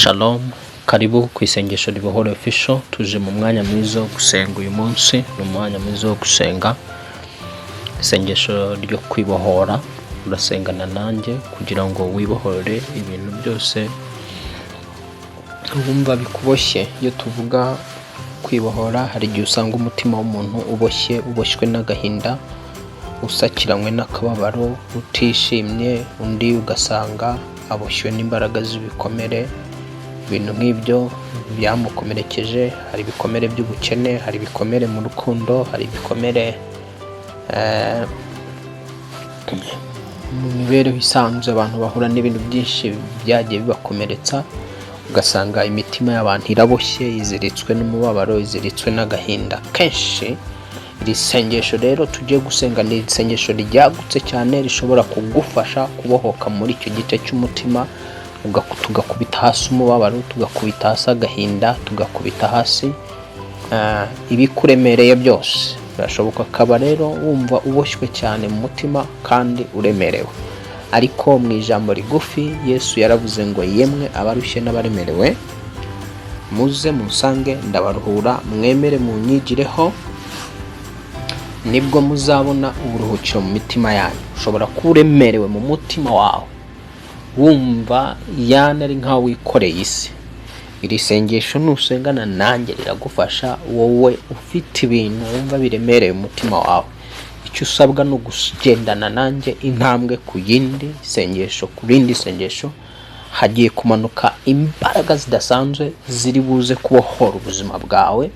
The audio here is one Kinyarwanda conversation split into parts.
Shalom, karibu ku isengesho ribohora official. Tuje mu mwanya mwiza wo gusenga. Uyu munsi ni umwanya mwiza wo gusenga isengesho ryo kwibohora. Urasengana nanjye kugira ngo wibohore ibintu byose wumva bikuboshye. Iyo tuvuga kwibohora, hari igihe usanga umutima w'umuntu uboshye, uboshywe n'agahinda, usakiranywe n'akababaro, utishimye. Undi ugasanga aboshywe n'imbaraga z'ibikomere, ibintu nk'ibyo byamukomerekeje. Hari ibikomere by'ubukene, hari ibikomere mu rukundo, hari ibikomere mu mibereho isanzwe. Abantu bahura n'ibintu byinshi byagiye bibakomeretsa, ugasanga imitima y'abantu iraboshye, iziritswe n'umubabaro, iziritswe n'agahinda kenshi. Iri sengesho rero tugiye gusenga ni isengesho ryagutse cyane, rishobora kugufasha kubohoka muri icyo gice cy'umutima, tugakubita hasi umubabaro, tugakubita hasi agahinda, tugakubita hasi ibikuremereye byose. Birashoboka akaba rero wumva uboshywe cyane mu mutima kandi uremerewe, ariko mu ijambo rigufi Yesu yaravuze ngo: "Yemwe abarushye n'abaremerewe, muze munsange, ndabaruhura. Mwemere munyigireho, nibwo muzabona uburuhukiro mu mitima yanyu." Ushobora kuba uremerewe mu mutima wawe, wumva yana ari nkaho wikoreye isi. Iri sengesho nusengana nanjye riragufasha, wowe ufite ibintu wumva biremereye umutima wawe. Icyo usabwa ni ukugendana nanjye intambwe ku yindi, isengesho ku rindi sengesho. Hagiye kumanuka imbaraga zidasanzwe ziri buze kubohora ubuzima bwawe.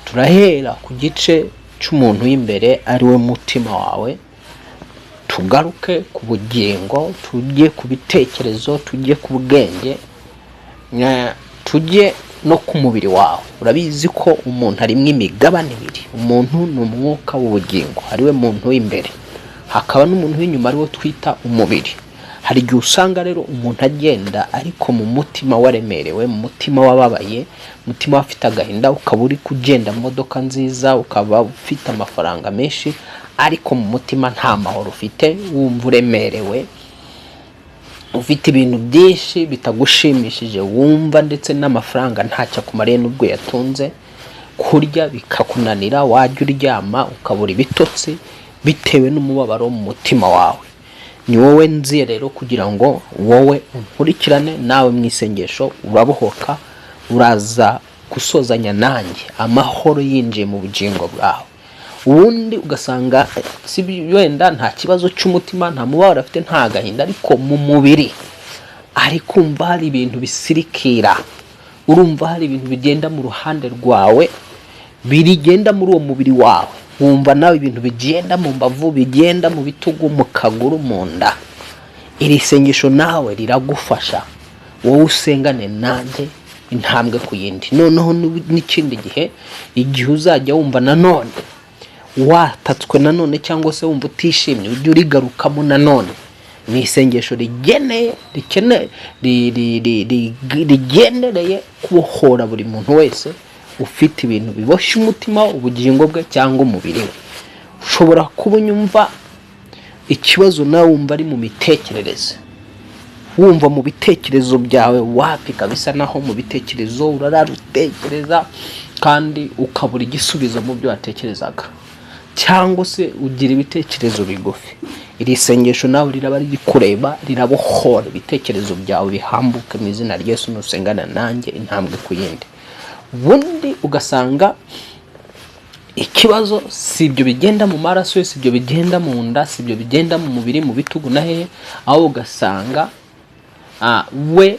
Turahera ku gice cy'umuntu w'imbere, ari we mutima wawe, tugaruke ku bugingo, tujye ku bitekerezo, tujye ku bwenge, tujye no ku mubiri wawe. Urabizi ko umuntu arimo imigabane ibiri. Umuntu ni umwuka w'ubugingo, ariwe muntu w'imbere, hakaba n'umuntu w'inyuma, ariwo twita umubiri. Hari igihe usanga rero umuntu agenda, ariko mu mutima waremerewe, mu mutima wababaye, umutima afite agahinda. Ukaba uri kugenda mu modoka nziza, ukaba ufite amafaranga menshi, ariko mu mutima nta mahoro ufite, wumva uremerewe, ufite ibintu byinshi bitagushimishije, wumva ndetse n'amafaranga ntacyo akumariye n'ubwo yatunze. Kurya bikakunanira, wajya uryama ukabura ibitotsi bitewe n'umubabaro mu mutima wawe. Ni wowe nziye rero kugira ngo wowe unkurikirane nawe mu isengesho, urabohoka. Uraza gusozanya nanjye amahoro yinjiye mu bugingo bwawe. Ubundi ugasanga si wenda nta kibazo cy'umutima, nta mubabaro afite, nta gahinda, ariko mu mubiri ari kumva hari ibintu bisirikira. Urumva hari ibintu bigenda mu ruhande rwawe, birigenda muri uwo mubiri wawe, wumva nawe ibintu bigenda mu mbavu, bigenda mu bitugu, mu kaguru, mu nda. Iri sengesho nawe riragufasha, wowe usengane nanjye intambwe ku yindi. Noneho n'ikindi gihe, igihe uzajya wumva nanone watatswe nanone, cyangwa se wumva utishimye, ujye urigarukamo nanone. Ni isengesho rigeneye rikene rigendereye kubohora buri muntu wese ufite ibintu biboshye umutima, ubugingo bwe cyangwa umubiri we. Ushobora kuba unyumva, ikibazo nawe wumva ari mu mitekerereze, wumva mu bitekerezo byawe wapi kabisa, naho mu bitekerezo urarara utekereza kandi ukabura igisubizo mu byo watekerezaga, cyangwa se ugira ibitekerezo bigufi. Iri sengesho nawe riraba riri kureba, rirabohora ibitekerezo byawe bihambuke mu izina rya Yesu, nusengana nanjye intambwe ku yindi. Ubundi ugasanga ikibazo si ibyo bigenda mu maraso, si ibyo bigenda mu nda, si ibyo bigenda mu mubiri, mu bitugu na hehe, aho ugasanga we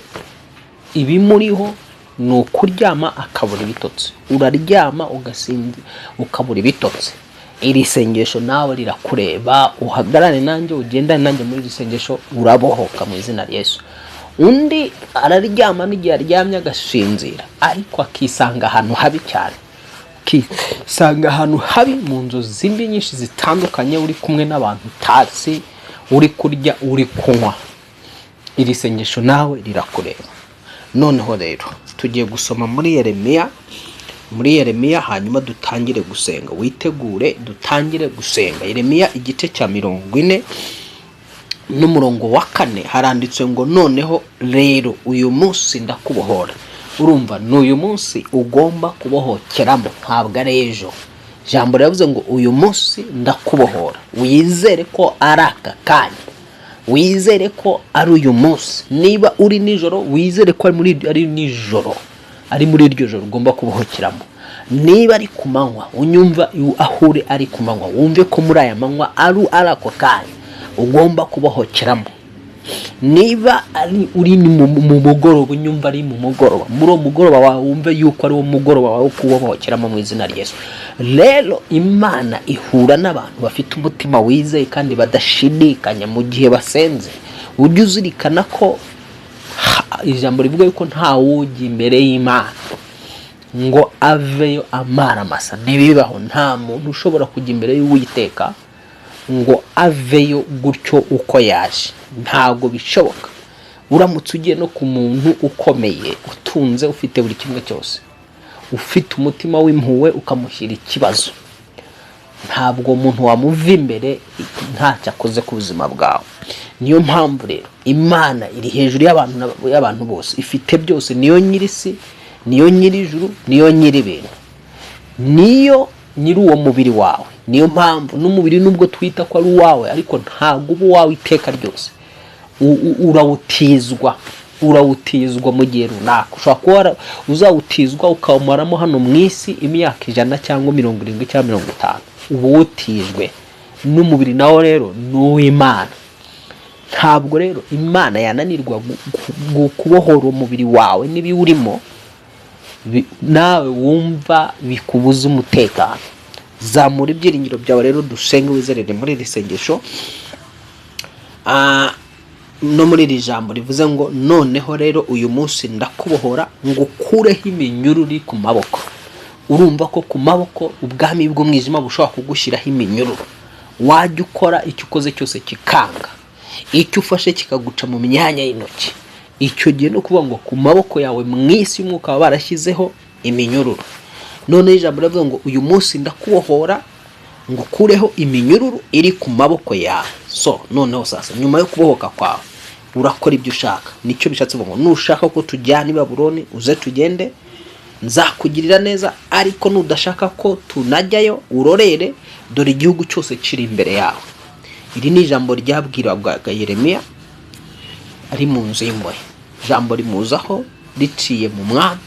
ibimuriho ni ukuryama akabura ibitotsi. Uraryama ugasinzi, ukabura ibitotsi. Iri sengesho nawe rirakureba, uhagarare nanjye, ugendane nanjye muri iri sengesho, urabohoka mu izina rya Yesu. Undi araryama, n'igihe aryamye agasinzira, ariko akisanga ahantu habi cyane, ukisanga ahantu habi mu nzozi mbi nyinshi zitandukanye, uri kumwe n'abantu utazi, uri kurya, uri kunywa. Iri sengesho nawe rirakureba. Noneho rero tugiye gusoma muri Yeremiya, muri Yeremiya, hanyuma dutangire gusenga. Witegure dutangire gusenga. Yeremiya igice cya 40. n'umurongo wa 4 haranditse ngo: "Noneho rero uyu munsi ndakubohora." Urumva, ni uyu munsi ugomba kubohokeramo, ntabwo ari ejo. Ijambo riravuze ngo: "Uyu munsi ndakubohora." Wizere ko ari aka kanya, wizere ko ari uyu munsi. Niba uri nijoro, wizere ko ari nijoro, ari muri iryo joro ugomba kubohokeramo. Niba ari ku manywa, unyumva aho uri ari ku manywa, wumve ko muri aya manywa ari ako kanya ugomba kubohokeramo. Niba ari uri mu mugoroba, unyumva ari mu mugoroba, muri uwo mugoroba wawe wumve yuko ari wo mugoroba wawe wo kubohokeramo mu izina rya Yesu. Rero Imana ihura n'abantu bafite umutima wizeye kandi badashidikanya mu gihe basenze. Ujye uzirikana ko ijambo rivuga yuko nta wujya imbere y'Imana ngo aveyo amara masa. Ntibibaho. Nta muntu ushobora kujya imbere y'Uwiteka ngo aveyo gutyo uko yaje, ntabwo bishoboka. Uramutse ugiye no ku muntu ukomeye, utunze, ufite buri kimwe cyose, ufite umutima w'impuhwe, ukamushyira ikibazo, ntabwo umuntu wamuva imbere ntacyo akoze ku buzima bwawe. Niyo mpamvu rero Imana iri hejuru y'abantu bose, ifite byose. Niyo nyir'isi, niyo nyir'ijuru, niyo nyir'ibintu, niyo nyiri uwo mubiri wawe. Niyo mpamvu n'umubiri, nubwo twita ko ari uwawe, ariko ntabwo uba uwawe iteka ryose. Urawutizwa mu gihe runaka. Ushobora kuba uzawutizwa ukawumaramo hano mu isi imyaka 100 cyangwa 70 cyangwa 50, uba uwutijwe. N'umubiri nawo rero ni uw'Imana. Ntabwo rero Imana yananirwa kubohora umubiri wawe n'ibiwurimo nawe wumva bikubuza umutekano. Zamura ibyiringiro byawe rero, dusenge, wizerere muri iri sengesho no muri iri jambo rivuze ngo: "Noneho rero uyu munsi ndakubohora ngo ukureho iminyururu iri ku maboko." Urumva ko ku maboko ubwami bw'umwijima bushobora kugushyiraho iminyururu, wajya ukora icyo ukoze cyose kikanga, icyo ufashe kikaguca mu myanya y'intoki. Icyo gihe ni ukuvuga ngo ku maboko yawe mu isi y'umwuka baba barashyizeho iminyururu. Noneho ijambo riravuga ngo: "Uyu munsi ndakubohora ngo ukureho iminyururu iri ku maboko yawe." So noneho sasa, nyuma yo kubohoka kwawe, urakora ibyo ushaka. Nicyo bishatse kuvuga ngo: "Nushaka ko tujyana i Babuloni, uze tugende, nzakugirira neza, ariko nudashaka ko tunajyayo, urorere, dore igihugu cyose kiri imbere yawe." Iri ni ijambo ryabwirwaga Yeremiya ari mu nzu y'imbohe. Ijambo rimuzaho riciye mu mwami,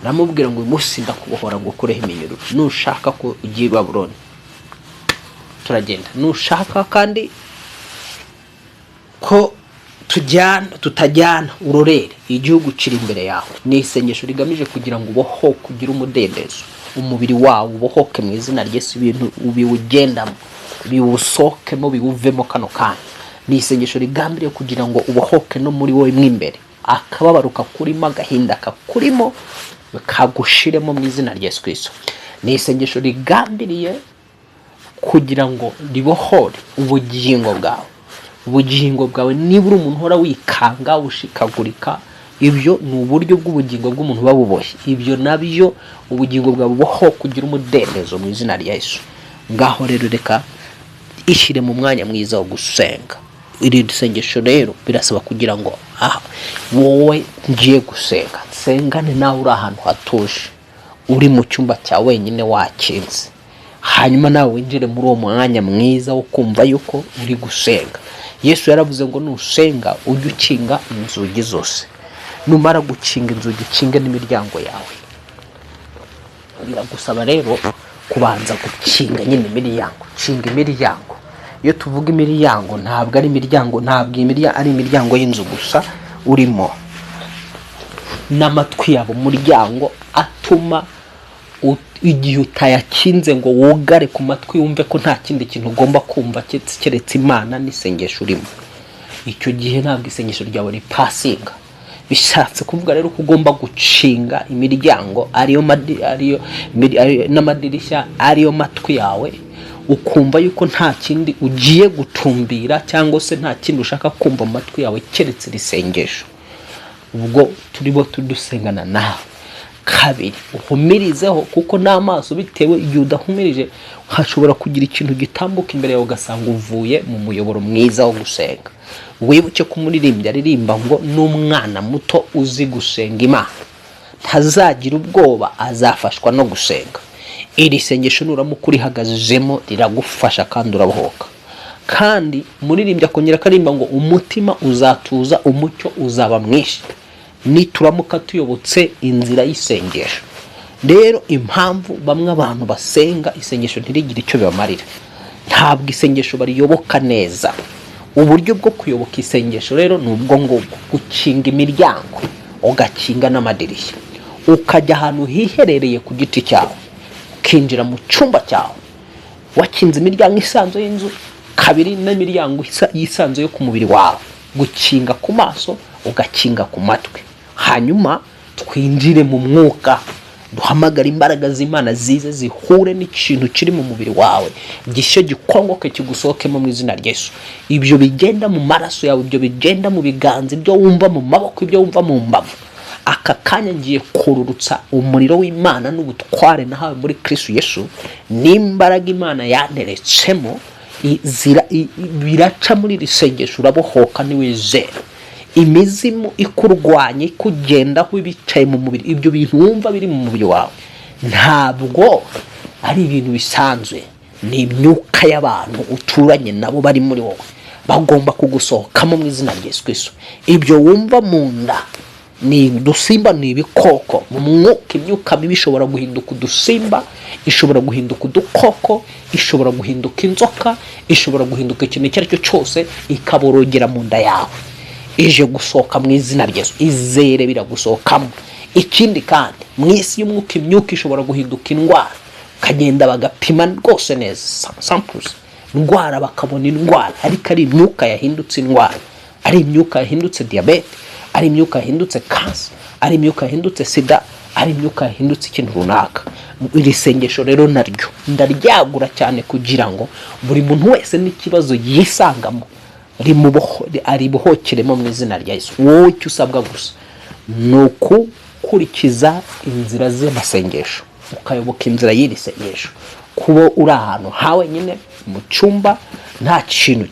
aramubwira ngo: "Uyu munsi ndakubohora ngo ukureho iminyururu. Nushaka ko ugiye i Babuloni, turagenda. Nushaka kandi ko tujyana, tutajyana, urorere, igihugu kiri imbere yawe." Ni isengesho rigamije kugira ngo ubohoke, ugire umudendezo, umubiri wawe ubohoke mu izina rya Yesu, ibintu biwugendamo biwusohokemo, biwuvemo kano kanya. Ni isengesho rigambiriye kugira ngo ubohoke no muri wowe mo imbere, akababaro kakurimo, agahinda kakurimo kagushiremo mu izina rya Yesu Kristo. Ni isengesho rigambiriye kugira ngo ribohore ubugingo bwawe. Ubugingo bwawe, niba uri umuntu uhora wikanga, ushikagurika, ibyo ni uburyo bw'ubugingo bw'umuntu buba buboshye. Ibyo nabyo, ubugingo bwawe buboho kugira umudendezo mu izina rya Yesu. Ngaho rero reka ishyire mu mwanya mwiza wo gusenga. Iri sengesho rero birasaba kugira ngo aha wowe ngiye gusenga nsengane nawe uri ahantu hatuje, uri mu cyumba cya wenyine, wakinze, hanyuma nawe winjire muri uwo mwanya mwiza wo kumva yuko uri gusenga. Yesu yaravuze ngo: "Nusenga ujye ukinga inzugi zose. Numara gukinga inzugi, ukinge n'imiryango yawe." Biragusaba rero kubanza gukinga nyine imiryango. Kinga imiryango. Iyo tuvuga imiryango, ntabwo ari imiryango, ntabwo iyi miryango ari imiryango y'inzu gusa urimo. N'amatwi yabo umuryango atuma igihe utayakinze ngo wugare ku matwi, wumve ko nta kindi kintu ugomba kumva keretse Imana n'isengesho urimo, icyo gihe ntabwo isengesho ryawe ripasinga. Bishatse kuvuga rero ko ugomba gukinga imiryango, ariyo n'amadirishya, ariyo matwi yawe, ukumva yuko nta kindi ugiye gutumbira cyangwa se nta kindi ushaka kumva mu matwi yawe keretse iri sengesho. Ubwo turimo tudusengana nawe, Kabiri, uhumirizeho, kuko n'amaso bitewe igihe udahumirije hashobora kugira ikintu gitambuka imbere yawe, ugasanga uvuye mu muyoboro mwiza wo gusenga. Wibuke ko umuririmbyi aririmba ngo n'umwana muto uzi gusenga Imana ntazagira ubwoba, azafashwa no gusenga. Iri sengesho nuramuka urihagazemo riragufasha kandi urabohoka. Kandi umuririmbyi akongera akaririmba ngo umutima uzatuza, umucyo uzaba mwinshi, nituramuka tuyobotse inzira y'isengesho. Rero impamvu bamwe abantu basenga isengesho ntirigire icyo bibamarira, ntabwo isengesho bariyoboka neza. Uburyo bwo kuyoboka isengesho rero ni ubwo ngubwo: gukinga imiryango, ugakinga n'amadirishya, ukajya ahantu hiherereye ku giti cyawe, ukinjira mu cyumba cyawe wakinze imiryango isanzwe y'inzu, kabiri n'imiryango yisanzuye yo ku mubiri wawe, gukinga ku maso, ugakinga ku matwi. Hanyuma twinjire mu mwuka, duhamagare imbaraga z'Imana zize zihure n'ikintu kiri mu mubiri wawe, gishye, gikongoke, kigusohokemo mu izina rya Yesu. Ibyo bigenda mu maraso yawe, ibyo bigenda mu biganza, ibyo wumva mu maboko, ibyo wumva mu mbavu, aka kanya ngiye kururutsa umuriro w'Imana n'ubutware nahawe muri Kristo Yesu n'imbaraga Imana yanteretsemo, biraca muri iri sengesho, urabohoka niwizera. Imizimu ikurwanya, ikugendaho, ibicaye mu mubiri, ibyo bintu wumva biri mu mubiri wawe ntabwo ari ibintu bisanzwe, ni imyuka y'abantu uturanye nabo bari muri wowe, bagomba kugusohokamo mu izina rya Yesu Kristo. Ibyo wumva mu nda ni udusimba, ni ibikoko mu mwuka. Imyuka mibi ishobora guhinduka udusimba, ishobora guhinduka udukoko, ishobora guhinduka inzoka, ishobora guhinduka ikintu icyo ari cyo cyose, ikaborogera mu nda yawe. Ije gusohoka mu izina rya Yesu. Izere, biragusohokamo. Ikindi kandi, mu isi y'umwuka imyuka ishobora guhinduka indwara, ukagenda bagapima rwose neza samples indwara, bakabona indwara, ariko ari imyuka yahindutse indwara, ari imyuka yahindutse diyabete, ari imyuka yahindutse kansa, ari imyuka yahindutse sida, ari imyuka yahindutse ikintu runaka. Iri sengesho rero naryo ndaryagura cyane kugira ngo buri muntu wese n'ikibazo yisangamo aribohokeremo mu izina rya Yesu. Wowe icyo usabwa gusa ni ukukurikiza inzira z'amasengesho, ukayoboka inzira y'iri sengesho, kuba uri ahantu ha wenyine mu cyumba, nta kintu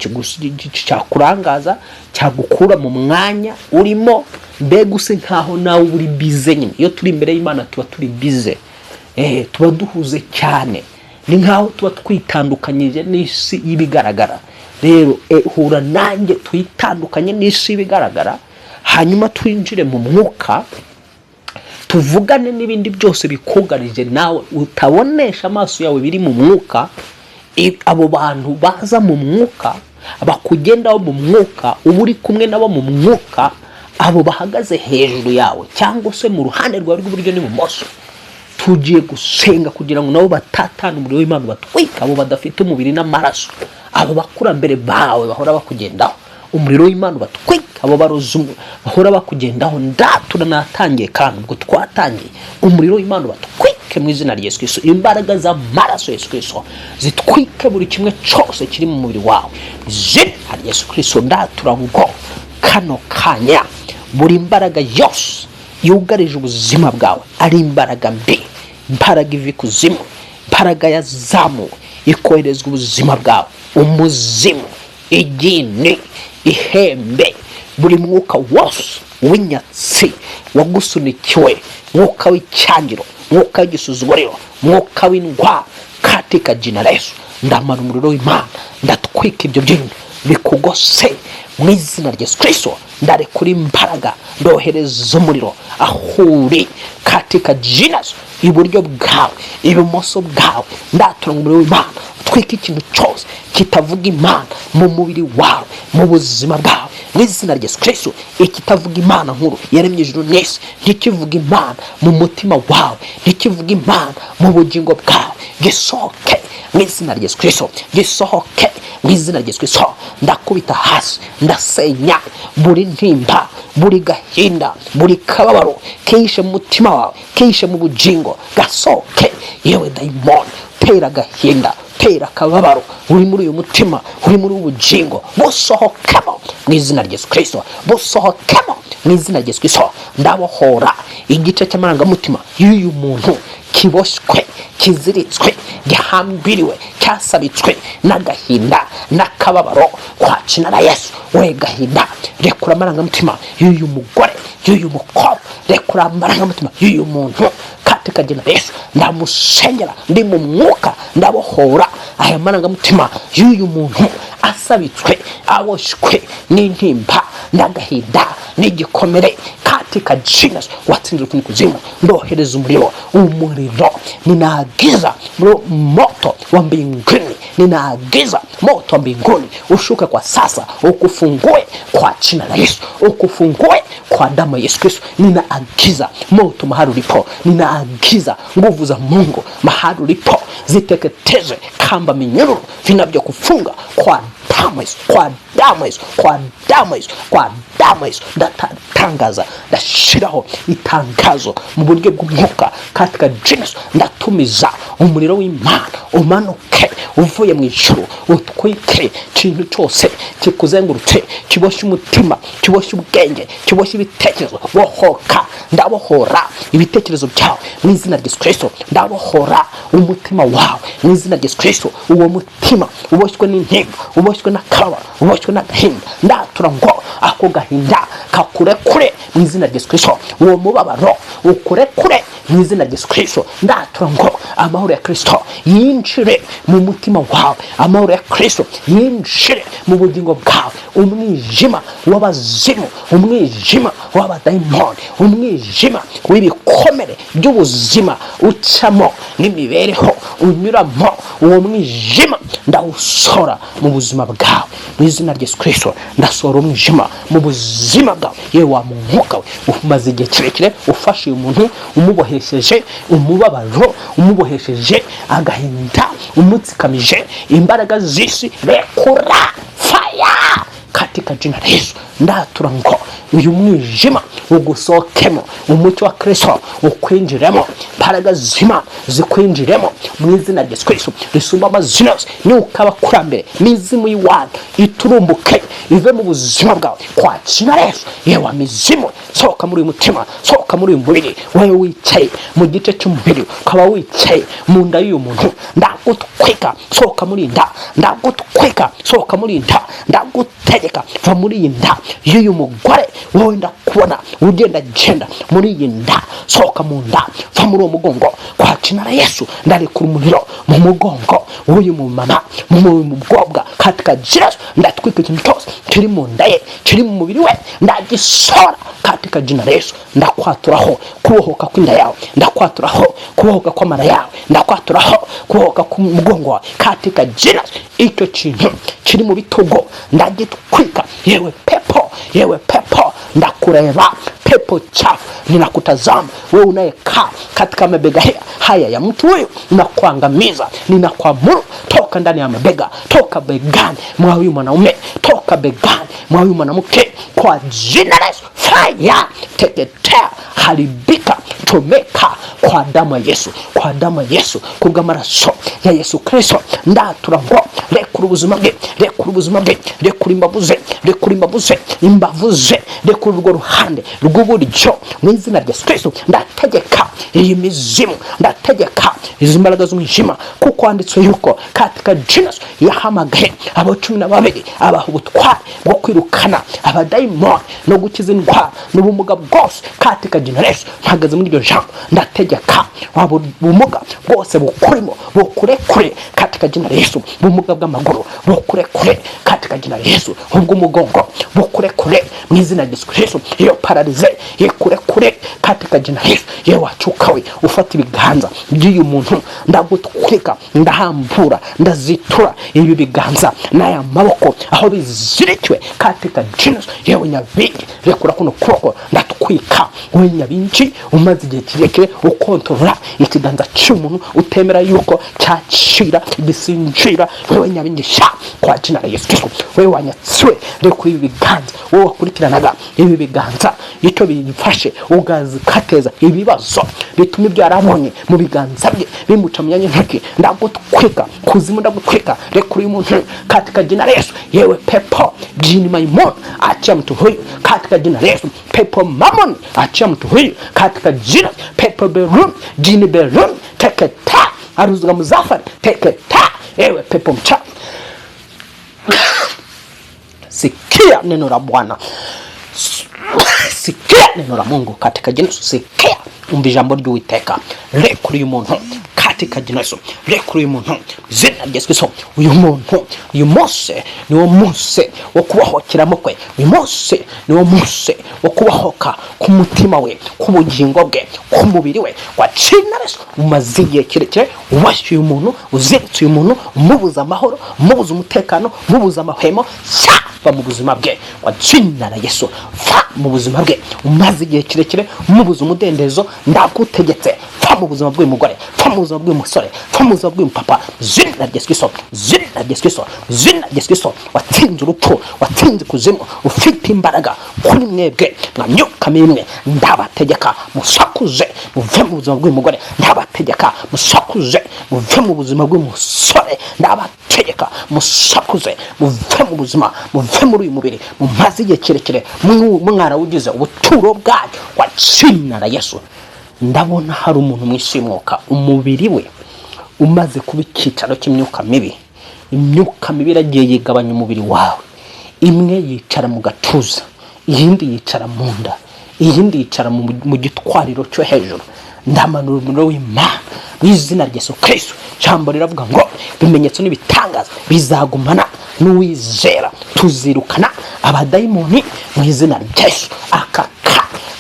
cyakurangaza, cyagukura mu mwanya urimo. Mbega use nkaho nawe uba uri busy nyine. Iyo turi imbere y'Imana tuba turi busy, tuba duhuze cyane, ni nkaho tuba twitandukanyije n'isi y'ibigaragara. Rero hura nanjye twitandukanye n'isi y'ibigaragara, hanyuma twinjire mu mwuka, tuvugane n'ibindi byose bikugarije nawe utabonesha amaso yawe biri mu mwuka. Abo bantu baza mu mwuka, bakugendaho mu mwuka, uba uri kumwe nabo mu mwuka, abo bahagaze hejuru yawe cyangwa se mu ruhande rwawe rw'iburyo n'ibumoso, tugiye gusenga kugira ngo nabo batatane umuriro w'Imana batwika. Abo badafite umubiri n'amaraso, abo bakurambere bawe bahora bakugendaho, umuriro w'Imana batwika. Abo barozi bahora bakugendaho, ndatura, natangiye kandi ubwo twatangiye, umuriro w'Imana batwike mu izina rya Yesu Kristo. Imbaraga z'amaraso Yesu Kristo zitwike buri kimwe cyose kiri mu mubiri wawe mu izina rya Yesu Kristo. Ndatura ngo kano kanya buri mbaraga yose yugarije ubuzima bwawe, ari imbaraga mbi, imbaraga iva ikuzimu, imbaraga yazamuwe ikoherezwa ubuzima bwawe, umuzimu, igini, ihembe, buri mwuka wose w'inyatsi wagusunikiwe, mwuka w'icyangiro, mwuka w'igisuzuguriro, mwuka w'indwara, katika jina la Yesu ndamara umuriro w'Imana, ndatwika ibyo bintu bikugose mu izina rya Yesu Kristo. Ndarekura imbaraga, ndohereza umuriro aho uri katika jina Yesu, iburyo bwawe, ibumoso bwawe. Ndatura umuriro w'Imana utwika ikintu cyose kitavuga Imana mu mubiri wawe, mu buzima bwawe, mu izina rya Yesu Kristo. Ikitavuga Imana nkuru yaremye ijuru n'isi, ntikivuga Imana mu mutima wawe, ntikivuga Imana mu bugingo bwawe, gisohoke mu izina rya Yesu Kristo, gisohoke mu izina rya Yesu Kristo. Ndakubita hasi, ndasenya buri ntimba, buri gahinda, buri kababaro kihishe mu mutima wawe, kihishe mu bugingo, gasohoke. Yewe dayimoni tera agahinda, Utera akababaro uri muri uyu mutima, uri muri ubu bugingo, busohokemo mu izina rya Yesu Kirisito, busohokemo mu izina rya Yesu Kirisito. Ndabohora igice cy'amarangamutima y'uyu muntu kiboshywe, kiziritswe, gihambiriwe, cyasabitswe n'agahinda n'akababaro kwa jina la Yesu. We gahinda, rekura amarangamutima y'uyu mugore, y'uyu mukobwa, rekura amarangamutima y'uyu muntu katika jina la Yesu. Ndamusengera ndi mu mwuka, ndabohora aya marangamutima y'uyu muntu asabitswe, aboshywe n'intimba n'agahinda n'igikomere katika jina watsinze urupfu n'ikuzimu. Ndohereza umuriro, umuriro, ninaagiza moto wa mbinguni, ninaagiza moto wa mbinguni ushuke kwa sasa, ukufungue kwa jina la Yesu, ukufungue kwa damu ya Yesu Kristo. Ninaagiza moto mahali ulipo, ninaagiza nguvu za Mungu mahali ulipo, ziteketeze kamba, minyororo vinavyokufunga kwa damu Yesu, kwa damu Yesu, kwa damu Yesu, kwa damu Yesu. Ndatangaza, ndashiraho itangazo mu buryo bw'umwuka katika jina Yesu. Ndatumiza umuriro w'Imana umanuke uvuye mu ijuru, utwike ikintu cyose kikuzengurutse, kiboshye umutima, kiboshye ubwenge, kiboshye ibitekerezo. Bohoka, ndabohora ibitekerezo byawe mu izina rya Yesu Kristo, ndabohora umutima wawe mu izina rya Yesu Kristo. Uwo mutima uboshywe n'intimba, uboshywe n'akababaro, uboshywe n'agahinda, ndatura ngo ako gahinda kakurekure mu izina rya Yesu Kristo, uwo mubabaro ukurekure mu izina rya Yesu Kristo. Ndatura ngo amahoro ya Kristo yinjire mu mutima wawe, amahoro ya Kristo yinjire mu bugingo bwawe. Umwijima w'abazimu, umwijima w'abadayimoni, umwijima w'ibikomere by'ubuzima ucamo n'imibereho unyuramo, uwo mwijima ndawusora mu buzima bwawe mu izina rya Yesu Kristo. Ndasohora umwijima mu buzima bwawe. Yewe wa mwuka we umaze igihe kirekire ufashe uyu muntu, umubohesheje umubabaro, umubohesheje agahinda, umutsikamije imbaraga z'isi, rekura, fire katika jina la Yesu. Ndatura ngo uyu mwijima ugusohokemo, umucyo wa Kristo ukwinjiremo, imbaraga z'Imana zikwinjiremo mu izina rya Yesu Kristo risumba amazina yose. Nuko abakurambere, mizimu y'iwanyu iturumbuke ive mu buzima bwawe kwa jina la Yesu. Yewe mizimu, sohoka muri uyu mutima, sohoka muri uyu mubiri. Wowe wicaye mu gice cy'umubiri, ukaba wicaye mu nda y'uyu muntu, ndagutwika, sohoka muri iyi nda. Ndagutwika, sohoka muri iyi nda. Ndagutegeka, va muri iyi nda y'uyu mugore. Wowe ndakubona ugenda genda muri iyi nda, sohoka mu nda, va muri uwo mugongo kwa jina la Yesu. Ndarekura umuriro mu mugongo w'uyu mumama, mu mukobwa katika jina Yesu. Ndatwika ikintu cyose kiri mu nda ye, kiri mu mubiri we, ndagisora katika jina la Yesu. Ndakwaturaho kubohoka kw'inda yawe, ndakwaturaho kubohoka kw'amara yawe, ndakwaturaho kubohoka k'umugongo wawe katika jina Yesu. Icyo kintu kiri mu bitugu ndagitwika. Yewe pepo, yewe pepo, ndakureba pepo chafu, ninakutazama wewe unayekaa katika mabega haya ya mtu huyu, ninakuangamiza, ninakuamuru toka ndani ya mabega, toka begani mwa huyu mwanaume, toka begani mwa huyu mwanamke kwa jina la Yesu. Fire, teketea, haribika, chomeka kwa damu ya Yesu, kwa damu ya Yesu, kubw'amaraso ya Yesu Kristo. Ndatura ngo rekura ubuzima bwe, rekura ubuzima bwe, rekura imbavu ze, rekura imbavu ze, imbavu ze, rekura urwo ruhande rw'uburyo mu izina rya Yesu Kristo. Ndategeka iyi mizimu, ndategeka izi mbaraga z'umwijima, kuko handitswe yuko katika jina Yesu yahamagaye abo 12, abaha ubutware bwo kwirukana abadayimoni no gukiza indwara n'ubumuga bwose katika jina Yesu. Mpagaze muri iryo jambo, ndategeka waba ubumuga bwose bukurimo bukurekure katika jina Yesu. Ubumuga bw'amaguru bukurekure katika jina Yesu, ubw'umugongo bukurekure mu izina rya Yesu Kristo, iyo paralysie ikurekure katika jina Yesu. Yewe wacuka we ufata ibiganza by'uyu muntu, ndagutwika, ndahambura, ndazitura ibi biganza n'aya maboko aho bizirikiwe katika jina Yesu. Yewe nyabingi, rekura kuno kuboko, ndatwika. Ndagutwika wowe nyabingi umaze igihe kirekire ukontorora ikiganza cy'umuntu, utemera yuko cyacira gisinjira. Wewe nyabingi, sha, kwa jina la Yesu Kristo. Wewe wanyatsiwe, rekura ibi biganza. Wowe wakurikiranaga ibi biganza, icyo bifashe ukateza ibibazo bituma ibyo yarabonye mu biganza bye bimuca mu myanya y'intoki, ndagutwika kuzimu, ndagutwika. Rekura uyu muntu katika jina la Yesu. Yewe pepo jini maimon, achia mtu huyu katika jina la Yesu. Pepo mamon, achia mtu huyu katika jina. Pepo berun, jini berun, teketa aruzuga muzafari, teketa. Ewe pepo mchafu, sikia neno la Bwana, sikia neno la Mungu katika jina Yesu. Sikia, umva ijambo ry'Uwiteka. Rekura uyu muntu katika jina Yesu. Rekura uyu muntu izina rya Yesu Kristo. Uyu muntu, uyu munsi niwo munsi wo kubohokeramo kwe. Uyu munsi niwo munsi wo kubohoka k'umutima we, k'ubugingo bwe, k'umubiri we, kwa jina Yesu. Umaze igihe kirekire uboshye uyu muntu, uziritse uyu muntu, umubuza amahoro, umubuza umutekano, umubuza amahwemo. Sha, va mu buzima bwe kwa jina la Yesu. Va mu buzima bwe. Umaze igihe kirekire umubuza umudendezo, ndagutegetse, va mu buzima bw'uyu mugore, va mu buzima bw'uyu musore, va mu buzima bw'uyu papa. Zina rya Yesu Kristo, zina rya Yesu Kristo, zina rya Yesu Kristo. Watsinze urupfu, watsinze ikuzimu, ufite imbaraga kuri mwebwe mwa myuka mimwe. Ndabategeka, musakuze muve mu buzima bw'uyu mugore. Ndabategeka, musakuze muve mu buzima bw'uyu musore. Ndabategeka, musakuze muve mu buzima, muve muri uyu mubiri mumaze igihe kirekire mwarawugize ubuturo bwanyu, kwa jina la Yesu. Ndabona hari umuntu mu isi y'umwuka, umubiri we umaze kuba icyicaro cy'imyuka mibi. Imyuka mibi iragiye yigabanya umubiri wawe. Imwe yicara mu gatuza, iyindi yicara mu nda, iyindi yicara mu gitwariro cyo hejuru. Ndamanura umuriro w'Imana mu izina rya Yesu Kristo. Ijambo riravuga ngo ibimenyetso n'ibitangaza bizagumana n'uwizera, tuzirukana abadayimoni mu izina rya Yesu. Aka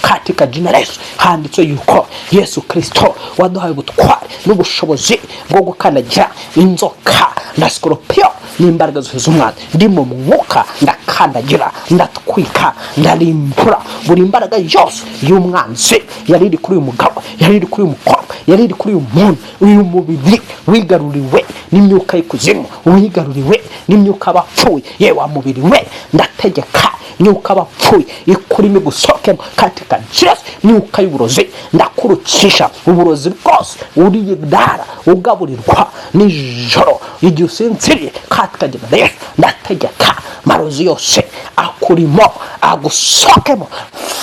katika jina la Yesu. Handitse yuko Yesu Kristo waduhaye ubutwari n'ubushobozi bwo gukandagira inzoka na sikoropiyo n'imbaraga zose z'umwanzi. Ndi mu mwuka, ndakandagira, ndatwika, ndarimbura buri mbaraga yose y'umwanzi yari iri kuri uyu mugabo, yari iri kuri uyu mukobwa, yari iri kuri uyu muntu. Uyu mubiri wigaruriwe n'imyuka y'ikuzimu, wigaruriwe n'imyuka y'abapfuye. Ye wa mubiri we, ndategeka myuka abapfuye ikurimo igusohokemo katika Yesu. Myuka y'uburozi, ndakurukisha uburozi bwose uriyidara ugaburirwa nijoro igihe usinziriye, katika jina la Yesu. Ndategeka marozi yose akurimo agusohokemo.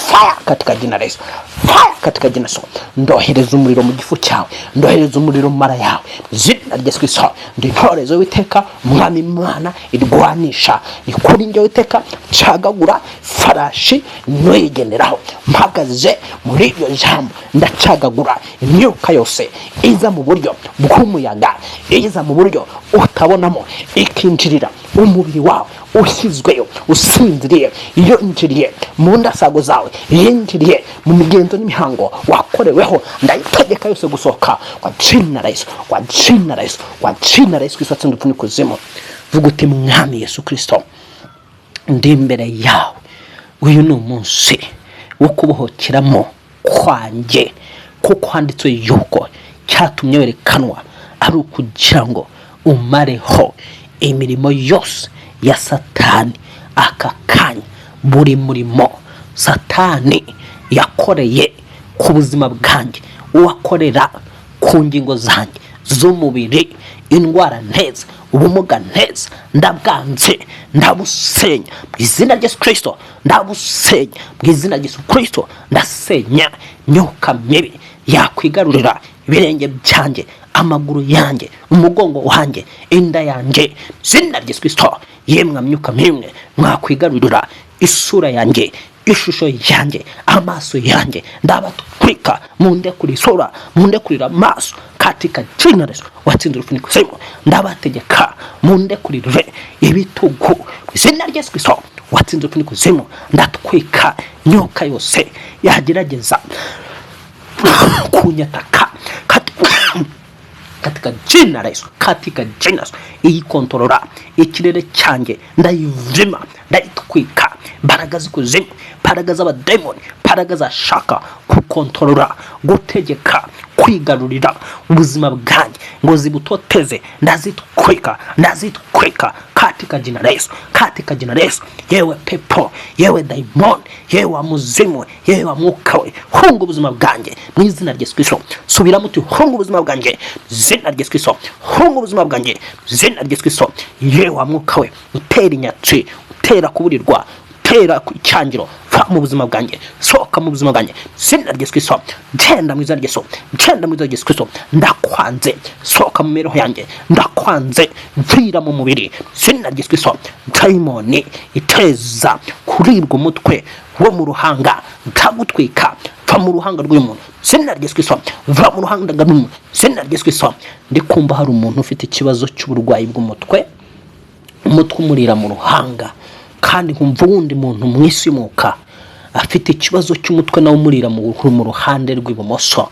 Fire katika jina la Yesu, fire katika jina la Yesu. Ndohereza umuriro mu gifu cyawe, ndohereza umuriro mu mara yawe, izina rya Yesu Kristo. Ndi intorezo w'Iteka, Umwami Imana irwanisha. Ni kuri njye Witeka ncagagura farashi nuyigenderaho. Mpagaze muri iryo jambo, ndacagagura imyuka yose iza mu buryo bw'umuyaga, iza mu buryo utabonamo, ikinjirira umubiri wawe ushyizweyo usinziriye, yinjiriye mu ndasago zawe, yinjiriye mu migenzo n'imihango wakoreweho. Ndayitegeka yose gusohoka kwa jina la Yesu, kwa jina la Yesu, kwa jina la Yesu Kristo atsinda urupfu n'ikuzimu. Vuga uti: "Mwami Yesu Kristo, ndi imbere yawe. Uyu ni umunsi wo kubohokeramo kwanjye, kuko handitswe yuko cyatumye werekanwa ari ukugira ngo umareho imirimo yose ya Satani." Aka kanya, buri murimo Satani yakoreye ku buzima bwanjye, uwakorera ku ngingo zanjye z'umubiri, indwara nteza, ubumuga nteza, ndabwanze, ndabusenya mu izina rya Yesu Kirisito. Ndabusenya mu izina rya Yesu Kirisito. Ndasenya imyuka mibi yakwigarurira ibirenge byanjye, amaguru yanjye, umugongo wanjye, inda yanjye, izina rya Yesu Kirisito. Yemwe myuka mimwe mwakwigarurira isura yanjye, ishusho yanjye, amaso yanjye, ndabatwika. Mundekure isura, mundekurira amaso, katika jina la Yesu watsinze urupfu n'ikuzimu. Ndabategeka, mundekurire ibitugu mu izina rya Yesu Kristo watsinze urupfu n'ikuzimu. Ndatwika imyuka yose yagerageza kunyataka. Katika jina la Yesu, katika jina la Yesu. Iyi kontorora ikirere cyanjye ndayivima, ndayitwika. Imbaraga z'ikuzimu, imbaraga z'abadayimoni, imbaraga zashaka kukontorora, gutegeka, kwigarurira ubuzima bwanjye ngo zibutoteze, ndazitwika, ndazitwika katika jina la Yesu, katika jina la Yesu. Yewe pepo, yewe dayimoni, yewe wa muzimu, yewe wa mwuka we, hunga ubuzima bwanjye mu izina rya Yesu Kristo. Subiramo uti: "Hunga ubuzima bwanjye mu izina rya Yesu Kristo, hunga ubuzima bwanjye mu izina rya Yesu Kristo." Yewe wa mwuka we utera inyatsi, utera kuburirwa, utera icyangiro, va mu buzima bwanjye, sohoka mu buzima bwanjye izina rya Yesu Kristo. Genda mu izina rya Yesu, genda mu izina rya Yesu Kristo. Ndakwanze, sohoka mu mibereho yanjye, ndakwanze, mvira mu mubiri izina rya Yesu Kristo. Dayimoni iteza kuribwa umutwe wo mu ruhanga, ndagutwika, va mu ruhanga rw'uyu muntu izina rya Yesu Kristo, va mu ruhanga rw'umuntu izina rya Yesu Kristo. Ndi kumva hari umuntu ufite ikibazo cy'uburwayi bw'umutwe, umutwe umurira mu ruhanga, kandi nkumva uwundi muntu mu isi y'umwuka afite ikibazo cy'umutwe nawe umurira mu ruhande rw'ibumoso.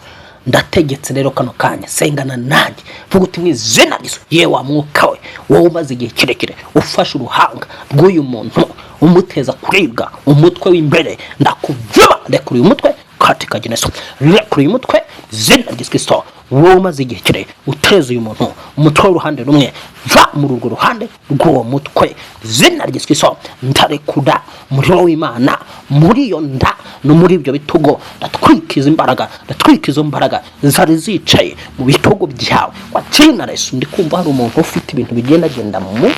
Ndategetse rero kano kanya, sengana nanjye, vuga uti: "Mu izina rya Yesu, yewe wa mwuka we, wowe umaze igihe kirekire ufashe uruhanga rw'uyu muntu umuteza kuribwa umutwe w'imbere, ndakuvuma, rekura uyu mutwe katika jina Yesu, rekura uyu mutwe izina rya Yesu Kristo. Wowe umaze igihe kirekire uteza uyu muntu umutwe w'uruhande rumwe, va muri urwo ruhande rw'uwo mutwe izina rya Yesu Kristo. Ndarekura umuriro w'Imana muri iyo nda no muri ibyo bitugo, ndatwika izo imbaraga, ndatwika izo mbaraga zari zicaye mu bitugu byawe kwa jina la Yesu." Ndi kumva hari umuntu ufite ibintu bigendagenda mu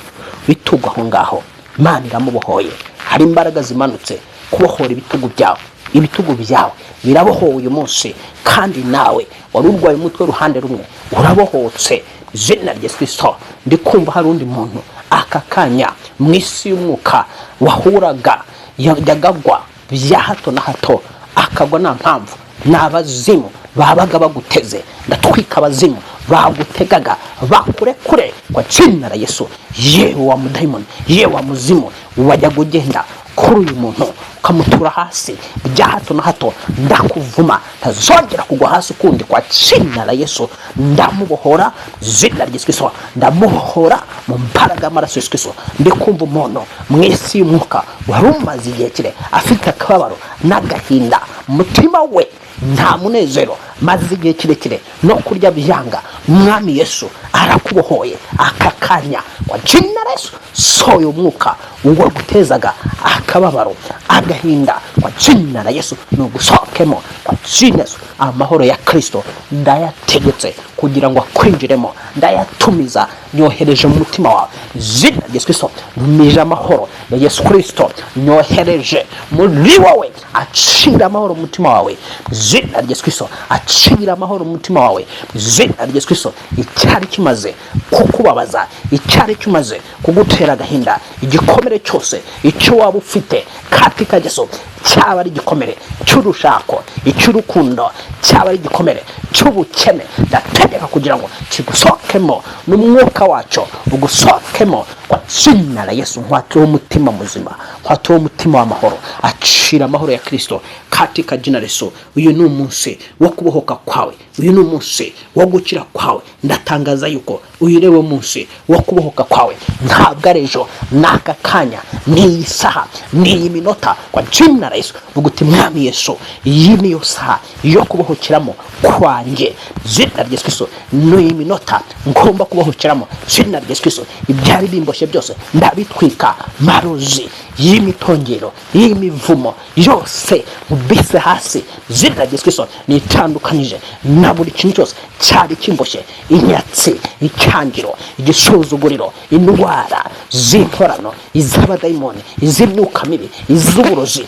bitugu aho ngaho, Imana iramubohoye. Hari imbaraga zimanutse kubohora ibitugu byawe, ibitugu byawe birabohowe uyu munsi. Kandi nawe wari urwaye umutwe uruhande rumwe, urabohotse izina rya Yesu Kristo. Ndi kumva hari undi muntu aka kanya mu isi y'umwuka wahuraga, yajyaga agwa bya hato na hato, akagwa nta mpamvu, ni abazimu babaga baguteze. Ndatwika abazimu bagutegaga, bakurekure kwa jina la Yesu. Yewe wa mudayimoni, yewe wa muzimu wajyaga ugenda kuri uyu muntu ukamutura hasi bya hato na hato, ndakuvuma, ntazongera kugwa hasi ukundi kwa jina la Yesu. Ndamubohora zina rya Yesu Kristo, ndamubohora mu mbaraga y'amaraso Yesu Kristo. Ndi kumva umuntu mu isi y'umwuka wari umaze igihe kire afite akababaro n'agahinda, umutima we nta munezero, maze igihe kirekire no kurya byanga. Mwami Yesu arakubohoye aka kanya kwa jina la Yesu. Sohoye umwuka wagutezaga akababaro, agahinda kwa jina la Yesu, nugusohokemo kwa jina la Yesu. Amahoro ya Kristo ndayategetse kugira ngo akwinjiremo, ndayatumiza, nyohereje mu mutima wawe zina rya Yesu Kristo. Ntumije amahoro ya Yesu Kristo, nyohereje muri wowe, acira amahoro mu mutima wawe zina rya Yesu Kristo, acira amahoro mu mutima wawe zina rya Yesu Kristo. Icyari kimaze kukubabaza, icyari kimaze kugutera agahinda, igikomere cyose icyo waba ufite katika Yesu, cyaba ari igikomere cy'urushako, icy'urukundo, cyaba ari igikomere cy'ubukene, ndategeka kugira ngo kigusohokemo n'umwuka wacyo ugusohokemo kwa jina la Yesu. Nkwatuye umutima muzima, nkwatuye umutima w'amahoro, acira amahoro ya Kristo katika jina la Yesu. Uyu ni umunsi wo kubohoka kwawe, uyu ni umunsi wo gukira kwawe. Ndatangaza yuko uyu ni wo munsi wo kubohoka kwawe, ntabwo ari ejo, ni aka kanya, ni iyi saha, ni iyi minota kwa jina la Yesu. Vuga uti: "Mwami Yesu, iyi niyo saha yo kubohokeramo kwanjye zina rya Yesu Kristo, ni iyi minota ngomba kubohokeramo zina rya Yesu Kristo. Ibyari bimboshye byose ndabitwika, marozi y'imitongero, y'imivumo yose nkubise hasi zina rya Yesu Kristo. Nitandukanyije na buri kintu cyose cyari kimboshye, inyatsi, icyangiro, igisuzuguriro, indwara z'inkorano, iz'abadayimoni, iz'imyuka mibi, iz'uburozi,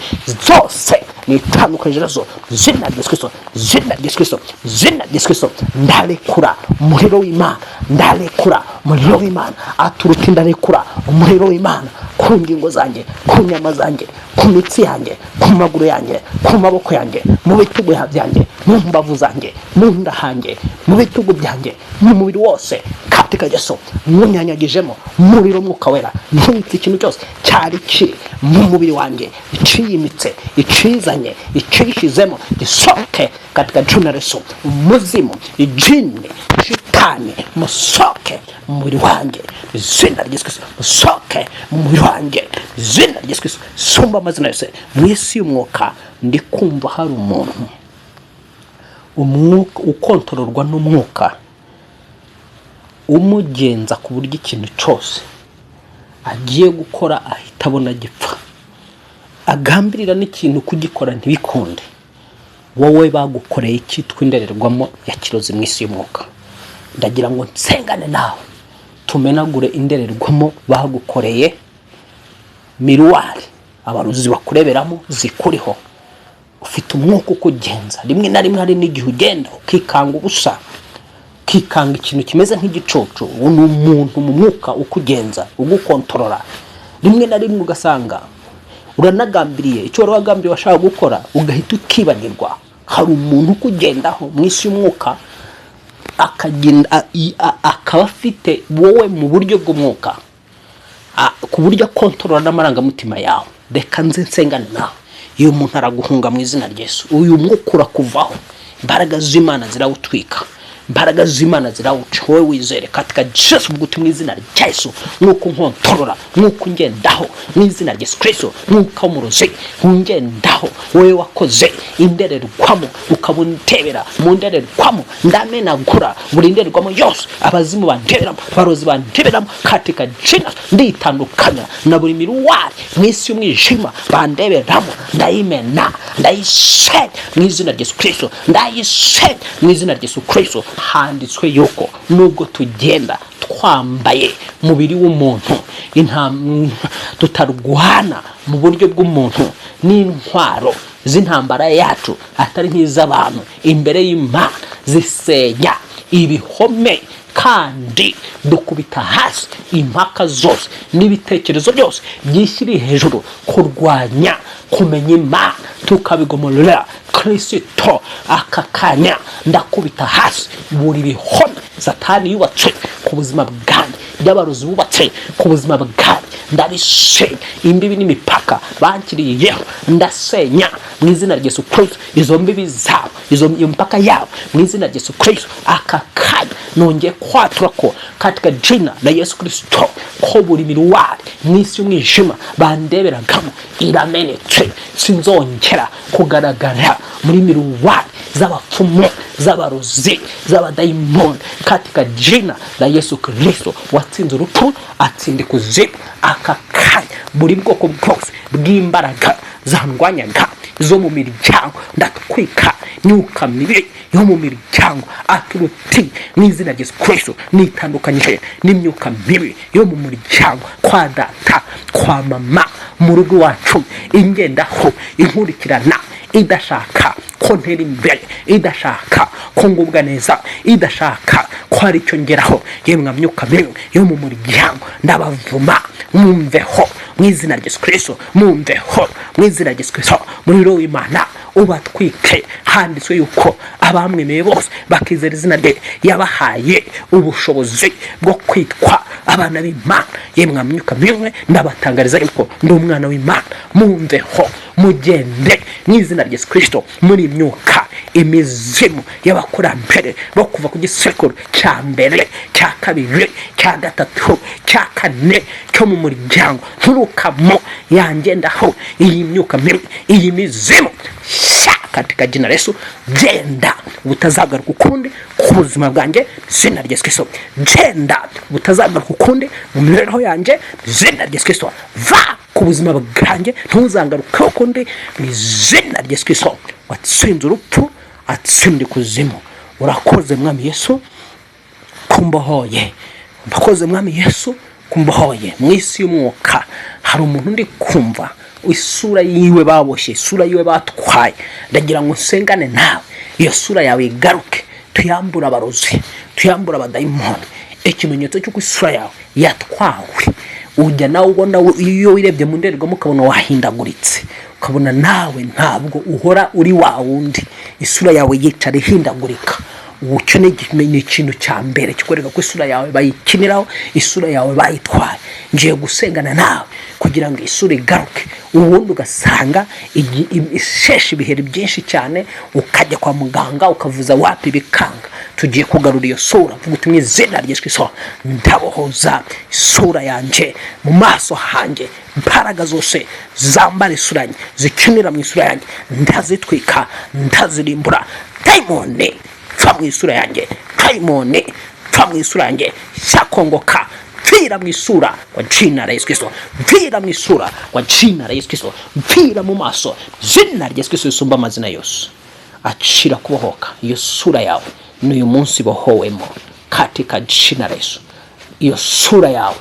zose nitandukanyije nazo zina rya Yesu Kristo, zina rya Yesu Kristo, zina rya Yesu Kristo. Ndarekura umuriro w'Imana, ndarekura umuriro w'Imana aturuka, ndarekura umuriro w'Imana ku ngingo zanjye, ku nyama zanjye." ku mitsi yanjye, ku maguru yanjye, ku maboko yanjye, mu bitugu byanjye, mu mbavu zanjye, mu nda hanjye, mu bitugu byanjye, mu mubiri wose, katika Yesu munyanyagijemo umuriro Mwuka Wera. Ntwitse ikintu cyose cyari kiri mu mubiri wanjye, iciyimitse, icizanye, icishizemo, gisohoke katika jina la Yesu. Umuzimu, ijini, shitani, musohoke mu mubiri wanjye, izina rya Yesu Kristo. Musohoke mu mubiri wanjye, izina rya Yesu Kristo. Sumba amazina yose. Mu isi y'umwuka ndi kumva hari umuntu, umwuka ukontororwa n'umwuka umugenza ku buryo ikintu cyose agiye gukora ahita abona gipfa, agambirira n'ikintu kugikora ntibikunde. Wowe bagukoreye icyitwa indorerwamo ya kirozi mu isi y'umwuka, ndagira ngo nsengane nawe tumenagure indorerwamo bagukoreye, miroir abarozi bakureberamo zikuriho. Ufite umwuka ukugenza. Rimwe na rimwe hari n'igihe ugenda ukikanga ubusa, ukikanga ikintu kimeze nk'igicucu. Uwo ni umuntu mu mwuka ukugenza, ugukontorora. Rimwe na rimwe ugasanga uranagambiriye icyo wari wagambiriye, washaka gukora, ugahita ukibagirwa. Hari umuntu ukugendaho mu isi y'umwuka, akagenda akaba afite wowe mu buryo bw'umwuka, ku buryo akontorora n'amarangamutima yawe. Reka nze nsengane nawe. Iyo umuntu araguhunga mu izina rya Yesu. Uyu mwuka urakuvaho, imbaraga z'Imana zirawutwika, imbaraga z'Imana zirawuca. Wowe wizere katika Yesu, uvuga uti: "Mu izina rya Yesu, mwuka unkontorora, mwuka ungendaho, mu izina rya Yesu Kristo, mwuka w'umurozi ungendaho, wowe wakoze indorerwamo ukaba undebera mu ndorerwamo, ndamenagura buri ndorerwamo yose abazimu bandeberamo, abarozi bandeberamo, katika jina. Nditandukanya na buri miroir mu isi y'umwijima bandeberamo, ndayimena, ndayisenya mu izina rya Yesu Kristo, ndayisenya mu izina rya Yesu Kristo." Handitswe yuko nubwo tugenda twambaye umubiri w'umuntu, tutarwana mu buryo bw'umuntu, n'intwaro z'intambara yacu atari nk'iz'abantu imbere y'Imana, zisenya ibihome, kandi dukubita hasi impaka zose n'ibitekerezo byose byishyiriye hejuru kurwanya kumenya Imana, tukabigomorera Kirisito. Aka kanya ndakubita hasi buri bihome Satani yubatse ku buzima bwanjye, by'abarozi bubatse ku buzima bwanjye, ndabisenya. Imbibi n'imipaka bankiriyeho, ndasenya mu izina rya Yesu Kristo izo mbibi zabo, iyo mipaka yabo, mu izina rya Yesu Kristo. Aka kanya nongeye kwatura ko katika jina la Yesu Kristo ko buri miroir mu isi y'umwijima bandeberagamo iramenetse. Sinzongera kugaragara muri miroir z'abapfumu, z'abarozi, z'abadayimoni, katika jina la Yesu Kristo watsinze urupfu, atsinda ikuzimu. Aka kanya buri bwoko bwose bw'imbaraga zandwanyaga zo mu miryango, ndatwika myuka mibi yo mu miryango aturuti mu izina rya Yesu Kristo. Nitandukanyije n'imyuka mibi yo mu muryango, kwa data, kwa mama, mu rugo iwacu, ingendaho, inkurikirana, idashaka ko ntera imbere, idashaka ko ngubwa neza, idashaka ko hari icyo ngeraho. Yemwe myuka mibi yo mu muryango, ndabavuma, mwumveho mu izina rya Yesu Kristo, mwumveho mu izina rya Yesu Kristo. Muriro w'Imana ubatwike. Handitswe yuko abamwemeye bose bakizera izina rye, yabahaye ubushobozi bwo kwitwa abana b'Imana. Yemwe myuka mibi, ndabatangariza yuko ndi umwana w'Imana. Mumveho, mugende mu izina rya Yesu Kristo. Muri myuka, imizimu y'abakurambere bo kuva ku gisekuru cya mbere, cya kabiri, cya gatatu, cya kane cyo mu muryango nturukamo, yangendaho, iyi myuka mibi, iyi mizimu sha, katika jina la Yesu, genda butazagaruka ukundi ku buzima bwanjye, izina rya Yesu Kristo. Genda butazagaruka ukundi mu mibereho yanjye, izina rya Yesu Kristo. Va ku buzima bwanjye, ntuzangaruke ukundi mu izina rya Yesu Kristo watsinze urupfu, atsinda ikuzimu. Urakoze Mwami Yesu kumbohoye, urakoze Mwami Yesu kumbohoye. Mu isi y'umwuka hari umuntu ndi kumva isura yiwe baboshye, isura yiwe batwaye. Ndagira ngo nsengane nawe, iyo sura yawe igaruke, tuyambure abarozi, tuyambure abadayimoni. Ikimenyetso cy'uko isura yawe yatwawe, Ujya nawe ubona iyo wirebye mu ndorerwamo ukabona wahindaguritse, ukabona nawe ntabwo uhora uri wa wundi, isura yawe yicara ihindagurika. Icyo ni ikintu cya mbere kikwereka ko isura yawe bayikiniraho, isura yawe bayitwaye. Ngiye gusengana nawe kugira ngo isura igaruke. Ubundi ugasanga isheshe ibiheri byinshi cyane, ukajya kwa muganga ukavuza wapi bikanga. Tugiye kugarura iyo sura. Mvuga uti: "Mu izina rya Yesu Kristo, ndabohoza isura yanjye, mu maso hanjye. Imbaraga zose zambara isura yanjye, zikinira mu isura yanjye, ndazitwika, ndazirimbura. Dayimoni, pfa mu isura yanjye! Dayimoni, pfa mu isura yanjye! Cyakongoka, pfira mu isura kwa jina la Yesu Kristo! Pfira mu isura kwa jina la Yesu Kristo! Pfira mu maso, zina rya Yesu Kristo risumba amazina yose!" Acira kubohoka. Iyo sura yawe n'uyu munsi bohowemo katika jina la Yesu. Iyo sura yawe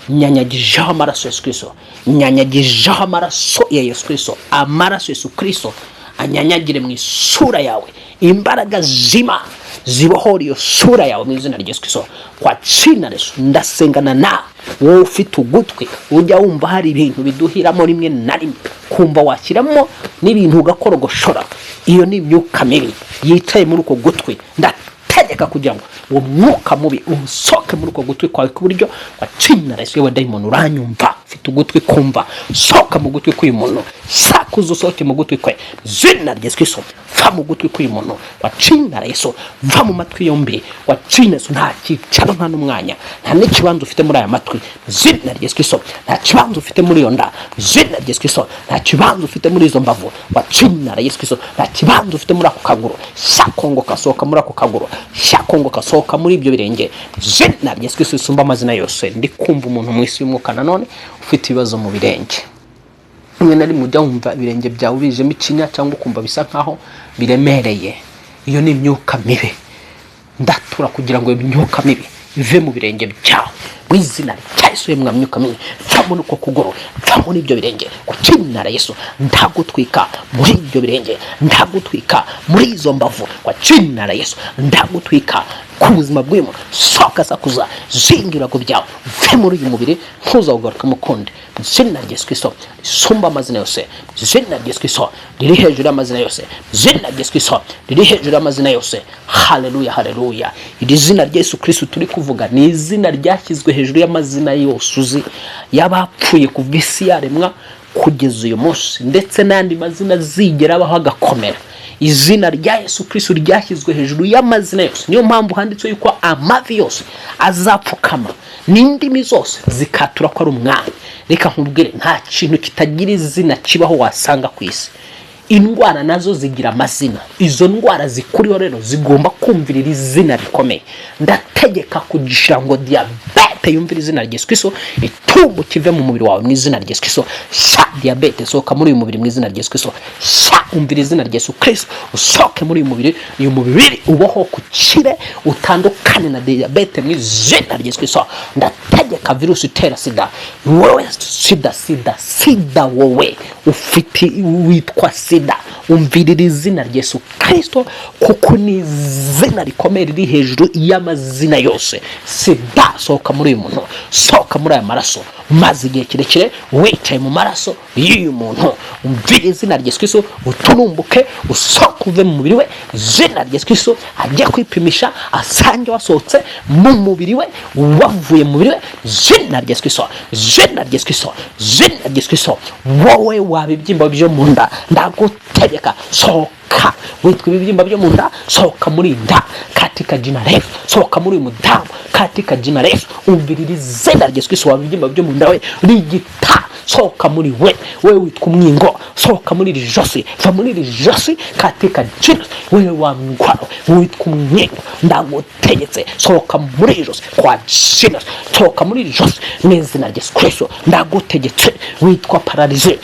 nyanyagijeho amaraso ya Yesu Kristo, nyanyagijeho amaraso ya Yesu Kristo. Amaraso ya Yesu Kristo anyanyagire mu isura yawe. Imbaraga zima zibohora iyo sura yawe mu izina rya Yesu Kristo, kwa jina la Yesu. Ndasengana nawe, wowe ufite ugutwi. Ujya wumva hari ibintu biduhiramo rimwe na rimwe, kumva washyiramo n'ibintu ugakorogoshora. Iyo ni imyuka mibi yicaye muri uko gutwi. Ndategeka kugira ngo uwo mwuka mubi usohoke muri uko gutwi kwawe ku buryo kwa jina la Yesu. Yewe dayimoni, uranyumva? Ufite ugutwi kumva, sohoka mu gutwi k'uyu muntu, sakuza usohoke mu gutwi kwe, zina rya Yesu Kristo. Va mu gutwi k'uyu muntu wa jina la Yesu! Va mu matwi yombi wa jina Yesu! Nta cyicaro, nta n'umwanya, nta n'ikibanza ufite muri aya matwi, zina rya Yesu Kristo. Nta kibanza ufite muri iyo nda, zina rya Yesu Kristo. Nta kibanza ufite muri izo mbavu wa jina la Yesu Kristo. Nta kibanza ufite muri ako kaguru. Shakongoka, sohoka muri ako kaguru! Shakongoka, sohoka muri ibyo birenge, zina rya Yesu Kristo risumba amazina yose. Ndi kumva umuntu mu isi y'umwuka nanone ufite ibibazo mu birenge. Rimwe na rimwe ujya wumva ibirenge byawe bijemo ikinya, cyangwa ukumva bisa nkaho biremereye. Iyo ni imyuka mibi. Ndatura kugira ngo imyuka mibi ive mu birenge byawe mu izina rya Yesu. Mwa myuka mibi, va muri uko kuguru, va muri ibyo birenge ku jina la Yesu. Ndagutwika muri ibyo birenge, ndagutwika muri izo mbavu kwa jina la Yesu, ndagutwika ku buzima bw'uyu muntu. Sohoka, sakuza, zinga ibirago byawe, uve muri uyu mubiri, ntuzawugarukemo ukundi, mu izina rya Yesu Kristo risumba amazina yose, mu izina rya Yesu Kristo riri hejuru y'amazina yose, mu izina rya Yesu Kristo riri hejuru y'amazina yose. Haleluya, haleluya! Iri zina rya Yesu Kristo turi kuvuga ni izina ryashyizwe hejuru y'amazina yose uzi y'abapfuye kuva isi yaremwa kugeza uyu munsi, ndetse n'andi mazina azigera abaho agakomera. Izina rya Yesu Kristo ryashyizwe hejuru y'amazina yose. Niyo mpamvu handitse yuko amavi yose azapfukama n'indimi zose zikatura ko ari umwami. Reka nkubwire, nta kintu kitagira izina kibaho wasanga ku isi. Indwara nazo zigira amazina. Izo ndwara zikuriho rero zigomba kumvirira izina rikomeye. Ndategeka kugira ngo diyabete yumvire izina rya Yesu Kristo, itumbu kive mu mubiri wawe mu izina rya Yesu Kristo. Sha diyabete, sohoka muri uyu mubiri mu izina rya Yesu Kristo! Sha, umvira izina rya Yesu Kristo, usohoke muri uyu mubiri. Uyu mubiri ubohoke, ukire, utandukane na diyabete mu izina rya Yesu Kristo. Ndategeka virusi itera sida, wowe sida, sida, sida, wowe ufite witwa sida, umvirira izina rya Yesu Kristo, kuko ni izina rikomeye riri hejuru y'amazina yose. Sida, sohoka muri uyu muntu, sohoka muri aya maraso. Maze igihe kirekire wicaye mu maraso y'uyu muntu, umvire izina rya Yesu Kristo, uturumbuke, usohoke uve mu mubiri we, izina rya Yesu Kristo. Ajye kwipimisha asange wasohotse mu mubiri we, wavuye mu mubiri we, izina rya Yesu Kristo, izina rya Yesu Kristo, izina rya Yesu Kristo. Wowe waba ibibyimba byo mu nda, ndagutegeka, sohoka. Witwa ibibyimba byo mu nda, sohoka muri iyi nda katika jina la Yesu. Sohoka muri uyu mudamu katika jina la Yesu. Umvirira izina rya Yesu Kristo. Waba ibibyimba byo mu nda we, rigita, sohoka muri we. Wewe witwa umwingo, sohoka muri iri josi, va muri iri josi katika jina. Wewe wa ndwara witwa umwingo, ndagutegetse, sohoka muri iri josi kwa jina, sohoka muri iri josi mu izina rya Yesu Kristo. Ndagutegetse, witwa paralysie,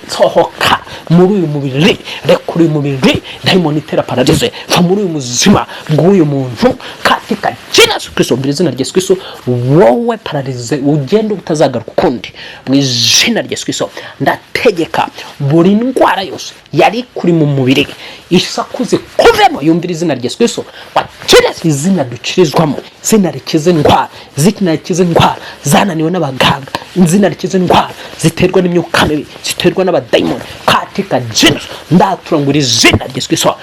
sohoka muri uyu mubiri, rekura uyu mubiri. Dayimoni itera paralysie, va muri uyu muzima bw'uyu muntu katika jina Yesu Kristo. Mbere izina rya Yesu Kristo, wowe paralysie, ugenda utazagaruka ukundi mu izina rya Yesu Kristo. Ndategeka buri ndwara yose yari kuri mu mubiri. Isakuze kuvemo, yumvira izina rya Yesu Kristo. Wakire izina dukirizwamo, izina rikiza indwara, izina rikiza indwara zananiwe n'abaganga, izina rikiza indwara ziterwa n'imyuka mibi, ziterwa n'abadayimoni. Katika jina, ndatura ngo iri zina rya Yesu Kristo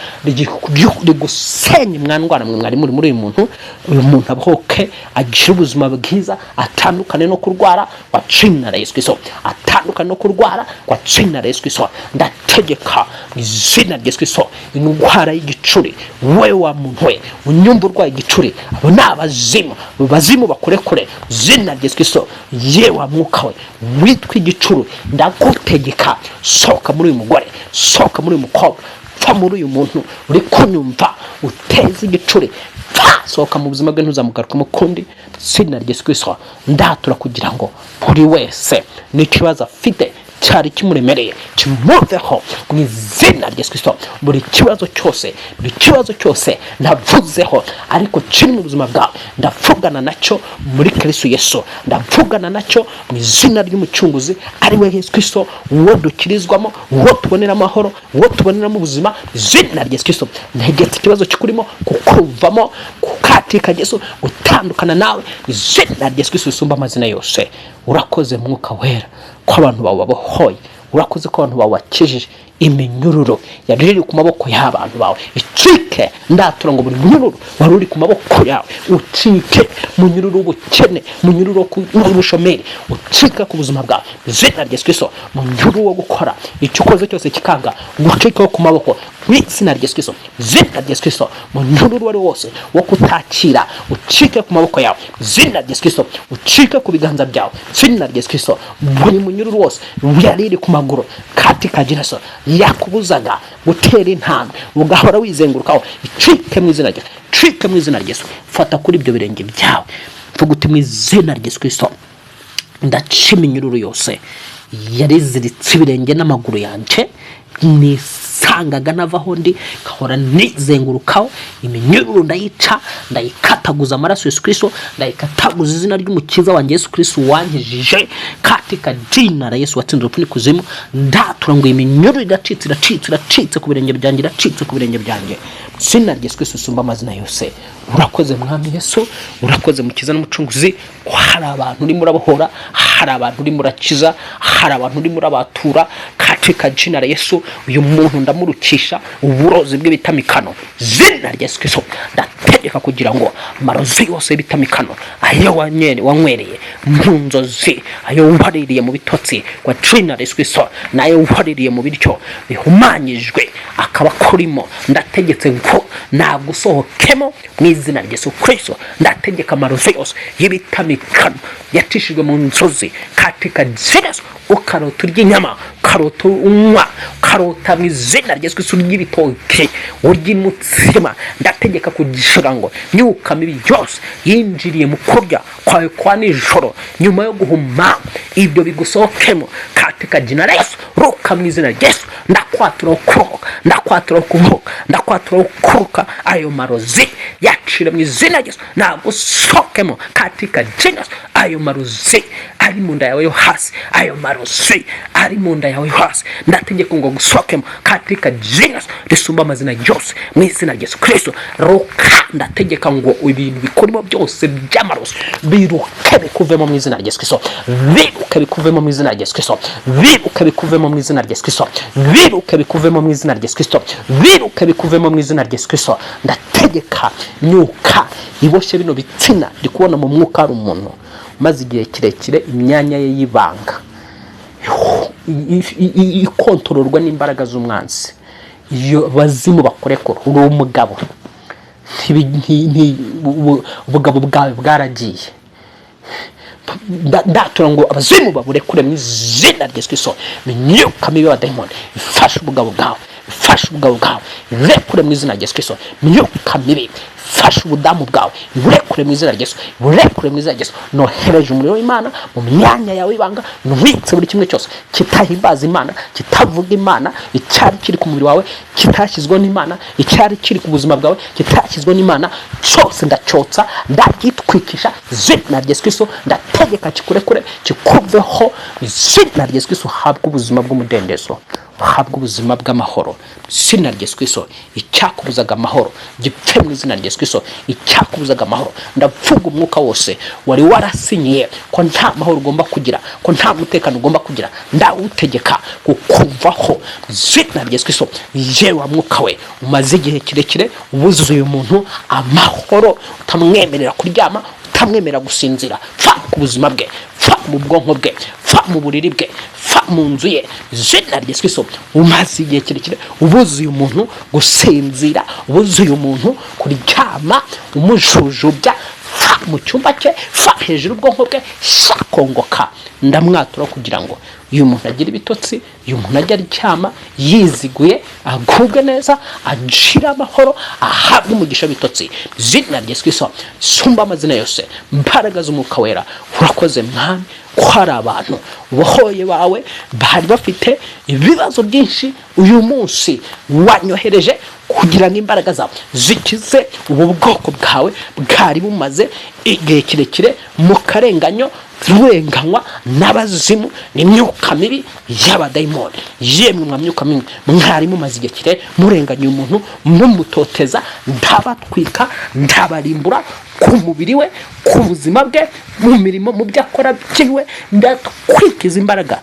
rigusenye mwa ndwara mwe mwari muri uyu muntu. Uyu muntu abohoke, agire ubuzima bwiza, atandukane no kurwara kwa jina la Yesu Kristo, atandukane no kurwara kwa jina la Yesu Kristo. Ndategeka mu izina rya Yesu Kristo indwara y'igicuri. Wowe wa muntu we unyumva urwaye igicuri, abo ni abazimu, abo bazimu bakurekure izina rya Yesu Kristo. Ye wa mwuka we witwa igicuri, ndagutegeka, sohoka muri uyu mugore, sohoka muri uyu mukobwa, pfa muri uyu muntu uri kunyumva uteze igicuri, pfa, sohoka mu buzima bwe, ntuzamugarukemo ukundi. Izina rya Yesu Kristo, ndatura kugira ngo buri wese n'ikibazo afite cyari kimuremereye kimuveho mu izina rya Yesu Kristo. Buri kibazo cyose, buri kibazo cyose navuzeho ariko kiri mu buzima bwawe, ndavugana nacyo muri Kristo Yesu, ndavugana nacyo mu izina ry'Umucunguzi ari we Yesu Kristo, uwo dukirizwamo, uwo tubonera amahoro, uwo tuboneramo ubuzima. Mu izina rya Yesu Kristo ntegetse ikibazo kikurimo kukuvamo, kukatika Yesu gutandukana nawe, mu izina rya Yesu Kristo risumba amazina yose. Urakoze Mwuka Wera ko abantu bawe babohoye, urakoze ko abantu bawe wakijije. Iminyururu yari iri ku maboko y'abantu bawe icike. Ndatura ngo buri munyururu wari uri ku maboko yawe ucike, munyururu w'ubukene, munyururu w'ubushomeri ucike ku buzima bwawe, izina rya Yesu Kristo. Munyururu wo gukora icyo ukoze cyose kikanga, ucikeho ku maboko mu izina rya Yesu Kristo, izina rya Yesu Kristo. Munyururu uwo ari wo wose wo kutakira ucike ku maboko yawe, izina rya Yesu Kristo, ucike ku biganza byawe, izina rya Yesu Kristo. Buri munyururu wose yari iri ku maguru katika jina Yesu, yakubuzaga gutera intambwe ugahora wizengurukaho, icike mu izina rya Yesu, icike mu izina rya Yesu. Fata kuri ibyo birenge byawe, mvuga uti: "Mu izina rya Yesu Kristo ndaca iminyururu yose yariziritse ibirenge n'amaguru yanjye, nisangaga navaho ndi nkahora nizengurukaho. Iminyururu ndayica, ndayikataguza amaraso Yesu Kristo, ndayikataguza izina ry'Umukiza wanjye Yesu Kristo wankijije. Katika jina la Yesu watsinze urupfu n'ikuzimu, ndatura ngo iyi minyururu iracitse, iracitse, iracitse ku birenge byanjye, iracitse ku birenge byanjye, izina rya Yesu Kristo usumba amazina yose." Urakoze Mwami Yesu, urakoze Mukiza n'Umucunguzi, ko hari abantu urimo urabohora, hari abantu urimo urakiza, hari abantu urimo urabatura. Katika jina la Yesu, uyu muntu ndamurukisha uburozi bw'ibitamikano, zina rya Yesu Kristo. Ndategeka kugira ngo amarozi yose y'ibitamikano, ayo wanywereye mu nzozi, ayo waririye mu bitotsi kwa jina la Yesu Kristo, n'ayo waririye mu biryo bihumanyijwe akaba akurimo, ndategetse ngo nagusohokemo mu izina rya Yesu Kristo. Ndategeka amarozi yose y'ibitamikano yacishijwe mu nzozi, katika jina Yesu, ukarota urya inyama, ukarota unywa, ukarota mu izina rya Yesu Kristo urya ibitoki, urya umutsima, ndategeka kugira ngo myuka mibi yose yinjiriye mu kurya kwawe kwa nijoro nyuma yo guhuma, ibyo bigusohokemo katika jina la Yesu. Ruka mu izina rya Yesu. Ndakwatura ukuruka, ndakwatura ukuruka, ndakwatura ukuruka. Ayo marozi yacira mu izina rya Yesu, nagusohokemo katika jina Yesu. Ayo marozi ari mu nda yawe yo hasi, ayo marozi ari mu nda yawe yo hasi, ndategeka ngo gusohokemo katika jina Yesu risumba amazina yose, mu izina rya Yesu Kristo. Ruka, ndategeka ngo ibintu bikurimo byose by'amarozi biruke bikuvemo mu izina rya Yesu Kristo, biruke bikuvemo mu izina rya Yesu Kristo, biruke bikuvemo mu izina rya Yesu Kristo, biruke bikuvemo mu izina rya Yesu Kristo, biruke bikuvemo mu izina rya Yesu Kristo. Ndategeka myuka iboshye bino bitsina. Ndi kubona mu mwuka hari umuntu umaze igihe kirekire imyanya ye y'ibanga ikontororwa n'imbaraga z'umwanzi. Iyo bazimu bakurekura. Uri umugabo, ubugabo bwawe bwaragiye. Ndatura ngo abazimu baburekure mu izina rya Yesu Kristo. Imyuka mibi y'abadayimoni ifashe ubugabo bwawe, ifashe ubugabo bwawe, irekure mu izina rya Yesu Kristo. Imyuka mibi ifashe ubudamu bwawe, iburekure mu izina rya Yesu, iburekure mu izina rya Yesu. Nohereje umuriro w'Imana mu myanya yawe y'ibanga, ntwitse buri kimwe cyose kitahimbaza Imana, kitavuga Imana, icyari kiri ku mubiri wawe kitashyizweho n'Imana, icyari kiri ku buzima bwawe kitashyizweho n'Imana cyose, ndacyotsa, ndagitwikisha izina rya Yesu Kristo. Ndategeka kikurekure, kikuveho mu izina rya Yesu Kristo, uhabwe ubuzima bw'umudendezo. Uhabwe ubuzima bw'amahoro mu izina rya Yesu Kristo. Icyakubuzaga amahoro gipfe mu izina rya Yesu Kristo. Icyakubuzaga amahoro, ndavuga umwuka wose wari warasinyiye ko nta mahoro ugomba kugira, ko nta mutekano ugomba kugira, ndawutegeka kukuvaho mu izina rya Yesu Kristo. Yewe wa mwuka we umaze igihe kirekire ubuzuye umuntu amahoro, utamwemerera kuryama, utamwemerera gusinzira, pfa ku buzima bwe, pfa mu bwonko bwe, pfa mu buriri bwe, pfa mu nzu ye, izina rya Yesu Kristo. Umaze igihe kirekire ubuzuye umuntu gusinzira, ubuzuye umuntu kuryama, umujujubya, pfa mu cyumba cye, pfa hejuru y'ubwonko bwe, shakongoka. Ndamwatura kugira ngo uyu muntu agire ibitotsi, uyu muntu ajye aryama yiziguye, agubwe neza, agire amahoro, ahabwe umugisha w'ibitotsi, izina rya Yesu Kristo sumba amazina yose. Mbaraga z'Umwuka Wera, urakoze Mwami ko hari abantu ubohoye bawe bari bafite ibibazo byinshi. Uyu munsi wanyohereje kugira ngo imbaraga zawe zikize ubu bwoko bwawe bwari bumaze igihe kirekire mu karenganyo, burenganywa n'abazimu n'imyuka mibi y'abadayimoni. Yemwe mwa myuka mibi mwari mumaze igihe kirekire murenganya umuntu, mumutoteza, ndabatwika, ndabarimbura ku mubiri we, ku buzima bwe, mu mirimo, mu byo akora byiwe. Ndatwika izi mbaraga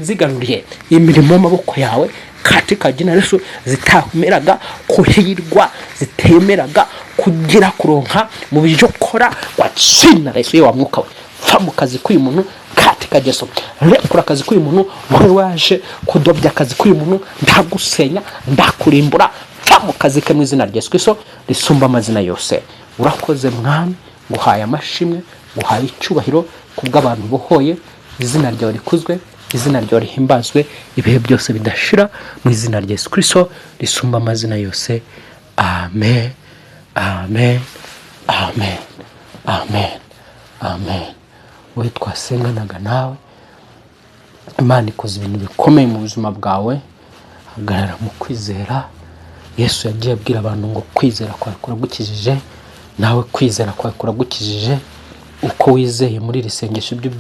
zigaruriye imirimo y'amaboko yawe katika jina Yesu, zitameraga kuhirwa, zitemeraga kugira kuronka mu byo ukora kwa jina Yesu. Ye wa mwuka we, pfa mu kazi k'uyu muntu katika Yesu. Rekura akazi k'uyu muntu. Wowe waje kudobya akazi k'uyu muntu, ndagusenya, ndakurimbura, pfa mu kazi ke mu izina rya Yesu Kristo risumba amazina yose. Urakoze Mwami, nguhaye amashimwe, nguhaye icyubahiro kubw'abantu bohoye. Izina ryawe rikuzwe, izina ryawe rihimbazwe ibihe byose bidashira, mu izina rya Yesu Kristo risumba amazina yose. Amen, amen, amen, amen, amen. Wowe twasenganaga nawe, Imana ikoze ibintu bikomeye mu buzima bwawe. Hagarara mu kwizera. Yesu yagiye abwira abantu ngo kwizera kwawe kuragukijije. Nawe kwizera kwawe kuragukijije. Uko wizeye muri iri sengesho, ibyo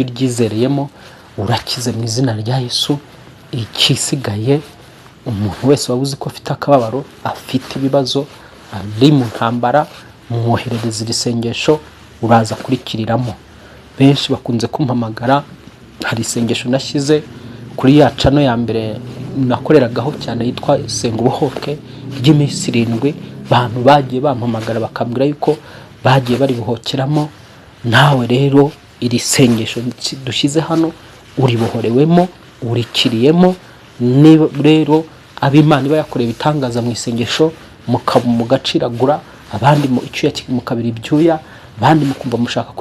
uryizereyemo, urakize mu izina rya Yesu. Ikisigaye, umuntu wese waba uzi ko afite akababaro, afite ibibazo, ari mu ntambara, mwoherereza iri sengesho, uraza kurikiriramo. Benshi bakunze kumpamagara. Hari isengesho nashyize kuri ya channel ya mbere nakoreragaho cyane yitwa Senga Ubohoke, ry'iminsi 7. Abantu bagiye bampamagara bakambwira yuko bagiye baribohokeramo. Nawe rero iri sengesho dushyize hano uribohorewemo, urikiriyemo. Niba rero ab'Imana iba yakoreye ibitangaza mu isengesho, mugaciragura, abandi mu icyuya mukabira ibyuya, abandi mukumva mushaka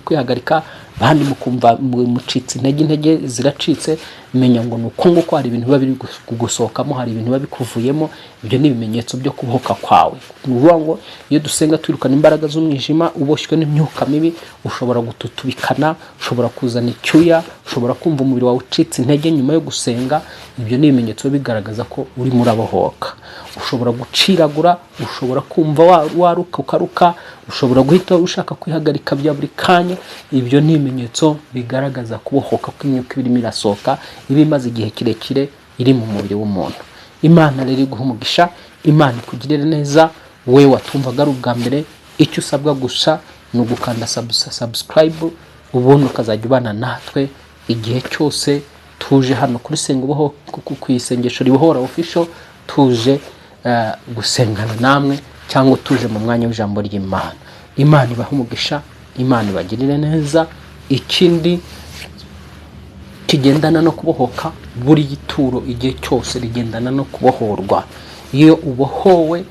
kwihagarika, abandi mukumva mucitse intege, intege ziracitse, menya ngo ni uko nguko hari ibintu biba biri kugusohokamo, hari ibintu biba bikuvuyemo. Ibyo ni ibimenyetso byo kubohoka kwawe. Ni ukuvuga ngo iyo dusenga twirukana imbaraga z'umwijima, uboshywe n'imyuka mibi, ushobora gututubikana, ushobora kuzana icyuya, ushobora kumva umubiri wawe ucitse intege nyuma yo gusenga. Ibyo ni ibimenyetso bigaragaza ko urimo urabohoka. Ushobora guciragura, ushobora kumva waruka ukaruka, ushobora guhita ushaka kwihagarika bya buri kanya. Ibyo ni ibimenyetso bigaragaza kubohoka kw'imyuka irimo irasohoka, iba imaze igihe kirekire iri mu mubiri w'umuntu. Imana rero iguha umugisha, Imana ikugirire neza. We watumvaga ari ubwa mbere, icyo usabwa gusa ni ugukanda subscribe, ubundi ukazajya ubana natwe igihe cyose tuje hano kuri Senga Uboho, ku Isengesho Ribohora Official, tuje gusengana namwe cyangwa tuje mu mwanya w'ijambo ry'Imana. Imana ibahe umugisha, Imana ibagirire neza. Ikindi kigendana no kubohoka, buri gituro igihe cyose rigendana no kubohorwa. Iyo ubohowe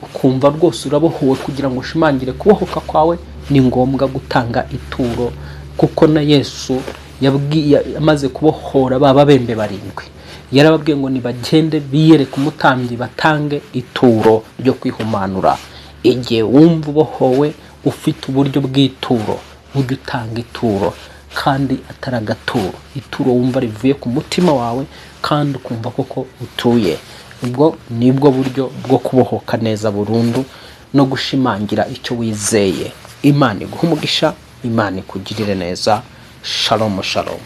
ukumva rwose urabohowe, kugira ngo ushimangire kubohoka kwawe ni ngombwa gutanga ituro, kuko na Yesu yabwiye amaze kubohora ba babembe barindwi, yarababwiye ngo nibagende biyereke umutambyi, batange ituro ryo kwihumanura. Igihe wumva ubohowe, ufite uburyo bw'ituro, ujye utanga ituro, kandi atari agaturo, ituro wumva rivuye ku mutima wawe kandi ukumva koko utuye. Ubwo nibwo buryo bwo kubohoka neza burundu no gushimangira icyo wizeye. Imana iguhe umugisha, Imana ikugirire neza. Shalom, shalom.